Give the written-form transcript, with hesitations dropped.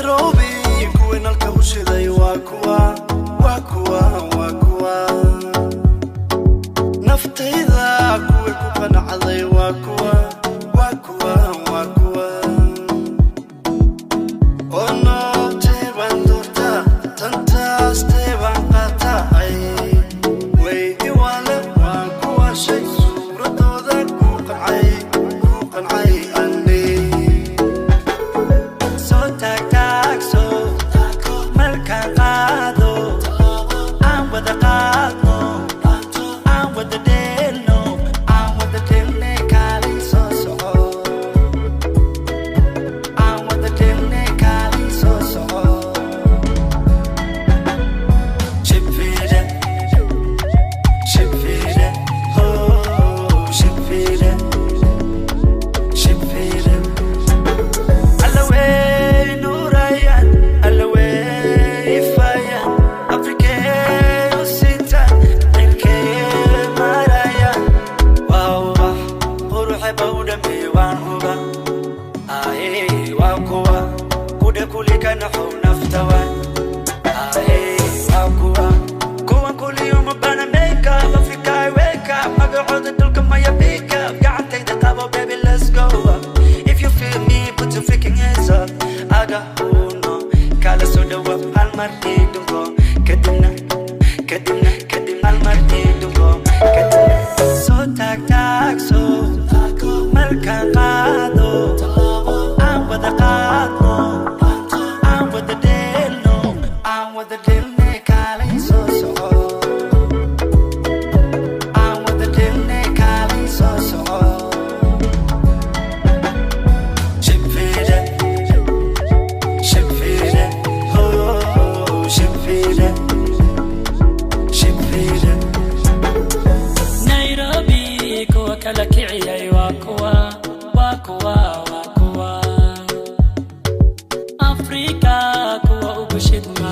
Nairobi kuwii nalka u shiday waa kuwa, waa kuwa, waa kuwa. Naftayda kuwii ku qanacday waa kuwa, waa kuwa, waa kuwa. Oh no, teebaan doortaa, tantaas teebaan qaataa? Ay way iwaale, waan kuwa shay suuradooda ku qancay, ku qancay ani. Soo taagtaagso, markaan qaado, aan wada qaadno, aan wada dheelno, aan wada dheelne. Kaalay soo soco, aan wada dheelne. Kaalay soo soco. Shibfide, shibfide, oh shibfide, shibfide. Allawey nuurayan, allawey ifayan, Afrikee u sitan, cirkee marayan. Waa ubax quruxe bawdhame, waan huba ahe, waa kuwa kudha kulika naxow naftawan ahe, waa kuwa kuwan kuliyuma bana make up. Africa wake up, magacooda dhulka maya pick up. Gacantayda qabo, baby, let's go up. If you feel me, put your freaking hands up. Aga huno kala soo dhawa, hal mar ii dhunko, kadibna, kadibna, kadib hal mar ii dhunko, kadibna soo taag taagso. Markaan qaado, aan wada qaadno, aan wada dheelno, aan wada dheelne. Kaalay soo soco, aan wada dheelne. Kaalay soo soco. Shibfide, shibfide, oh shibfide, shibfide. Nairobi kuwa kala kiciyay waa kuwa, waa kuwa, waa kuwa. Afrika kuwa ugu shidmay.